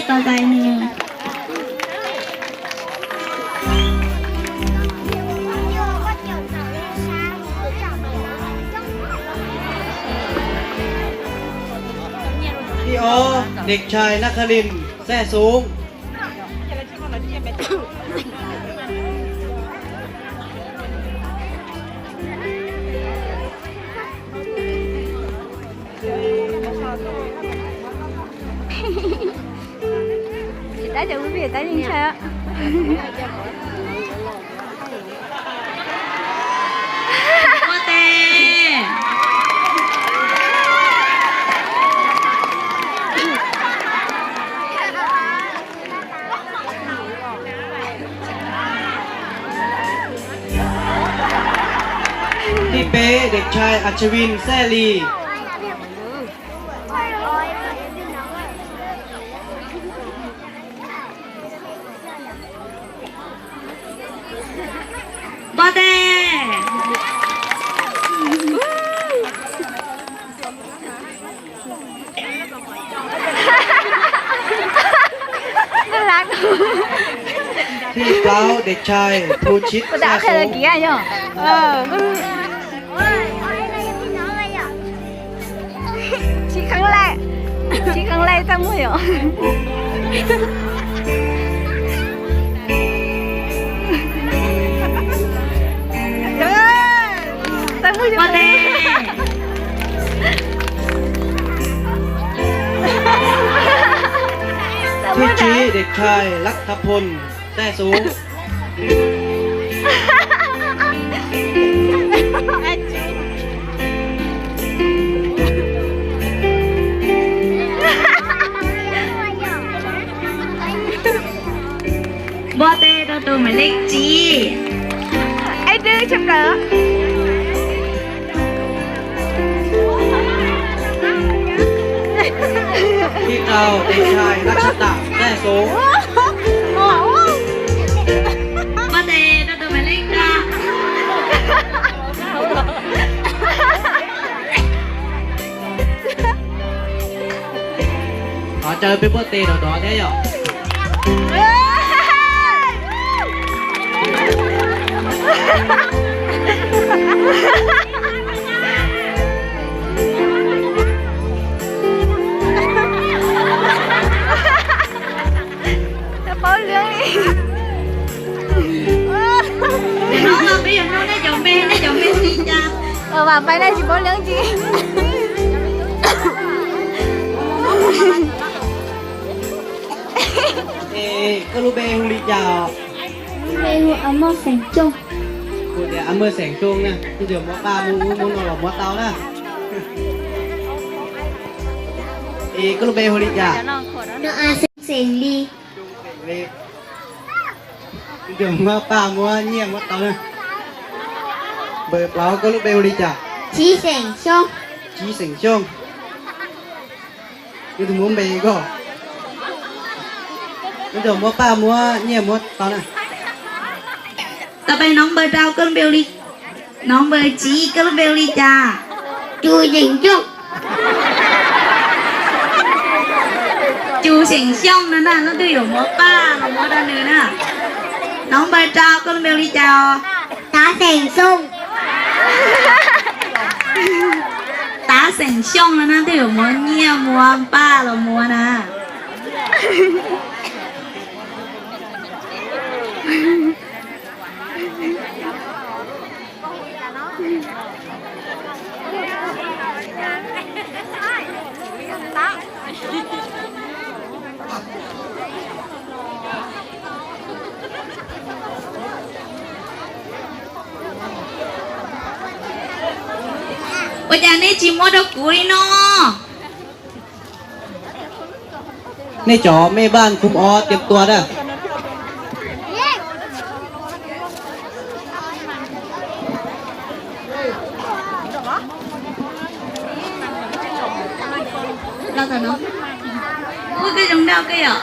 Bye bye nws. Thib ob, tus tshais Nab Khab Lis, xab xub. Tab cov ub peb tab yeej ntshai. Ua tes. Thib peb, tus tshais As Tshas Vin, xab lis. Npog tes. Thib plaub, tus tshais Thu Tshib, xab xub. Tsis kheev laij, tsis kheev laij txaj muag yom. Txaj muag yom. Thib tsib, tus tshais Lab Thab Phoo, xab xub. Npog tes rau tus maiv lej tsib. Ib tug tshaj plaws. Thib rau, tus tshais Lab Tshab Tam, xab xub. Npog tes rau tus maiv lej rau. Thov caw peb npog tes rov rov thiab yom. Paub lwm li. Hnub no peb yuav hnub nej cov npe, nej cov npe hu li cas? Vam Pais, nej tsis paub lwm li. Es koj lub npe hu li cas? Lub npe hu A Moj Xeem Xyooj. Kuv tias A Maj Xeem Xyooj na, twb yog muab paj muab ub muab no los muab tau na. Es koj lub npe hu li cas? Xeem Lis. Twb yog muab paj muab nyiaj muab tau na. Npawg Plaub, koj lub npe hu li cas? Tsib Xeem Xyooj. Tsib Xeem Xyooj. Koj tus muab npe koj. Twb yog muab paj muab nyiaj muab tau na. Tau pais, nov npawg Rau, koj lub npe hu li, nov npawg Tsib, koj lub npe hu li cas? Cu Xeem Xyooj. Cu Xeem Xyooj no na, leej twg yuav muab paj los muab rau nws na. Nov npawg Rau, koj lub npe hu li cas os? Tav Xeem Xyooj. Tav Xeem Xyooj no na, twg yuav muab nyiaj muab paj los muab na. Ua cas nej tsis muab rau kuv li no? Nej cov mej npaj khum ob tiam tua na. Los tom no. Ua koj zoo nraug koj yom.